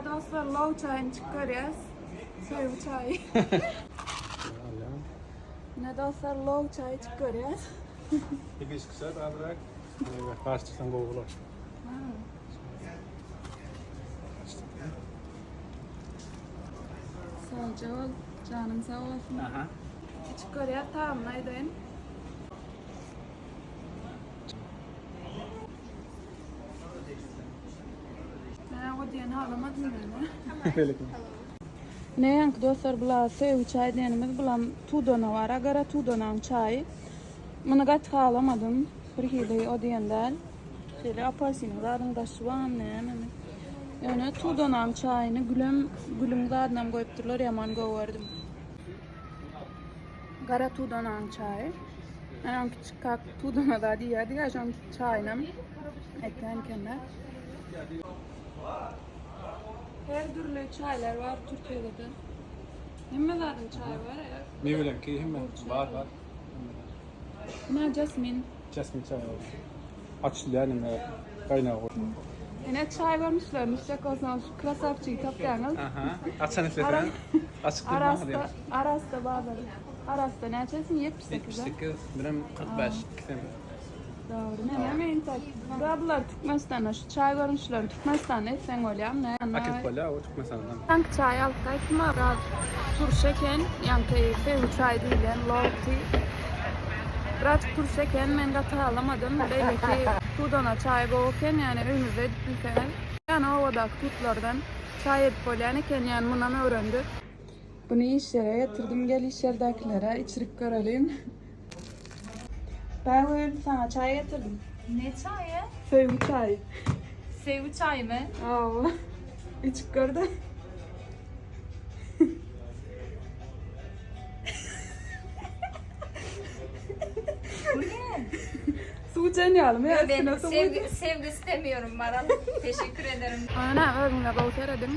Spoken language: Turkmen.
Ine dostlar low çaýyny içip görýäs. Söýgi çaýy. Ine dostlar low çaý içip görýäs. Hibiskus azrak. Garşykdan gowy bolar. Sagja bol. Janyň sag bolsun. Aha. Içip görýäs tagamyny aýdaýyn. Men o diýeni halamadym ýöne. Ne ýaňky dostlar bula söýgi çaý diýenimiz bulam tudana bar agara tudanaň çaýy. Muny gaty halamadym. Bir hili o diýen däl. Şeýle apelsiniň zadyň daşy barmy nämemi. Ýöne tudanaň çaýyny gülem gülüň zadynam goýupdyrlar ýaman gowy gördüm. Gara tudanaň çaýy. Men oň kiçik kak tudana da diýýärdik ya şoň çaýynam etýän ekenler. Her dürli çaýlar bar Türkiýede-de. Hemme zadyň çaýy bar ya. Meweleňki hemme bar bar. Ina jasmin. Jasmin çaýy bar. Açylýar indi gaýnagy. Ine çaý görnüşlerini içjek bolsaňyz şu krasawçygy tapýaňyz. Aha. Açan isleseň açyk diýip Arasta, arasta bazar. Arasta näçesin? 78. 78, birem 45, ikisem. Dogry. Näme entek? Bular Türkmenistanda şu çaý görnüşlerini Türkmenistanda etseň bolýarmy? Näme? Akit bolýar o Türkmenistandan. Ýaňky çaýy alyp gaýtdym a biraz turşy eken. Ýaňky söýgi çaý diýlen love tea. Birazjyk turşy eken men gaty halamadym. Beýleki tudana çaý gowy eken ýani öýüňizde edip bilseňiz. Ýani obadaky tutlardan çaý edip bolýan eken ýani munam öwrendik. Bunu iş ýere getirdim gel iş ýerdäkilere içirip göreliň. Bägül saňa çaý getirdim. Ne çaýy? Söýgi çaýy. Söýgi çaýymy? Hawa. İçip görde. Bu ne? Suw içen ýalymy ýa Ben üstüne suw sevgi, guýdum? sevgi istemiyorum Maral. Teşekkür ederim. Ana özüňe gowy serediň.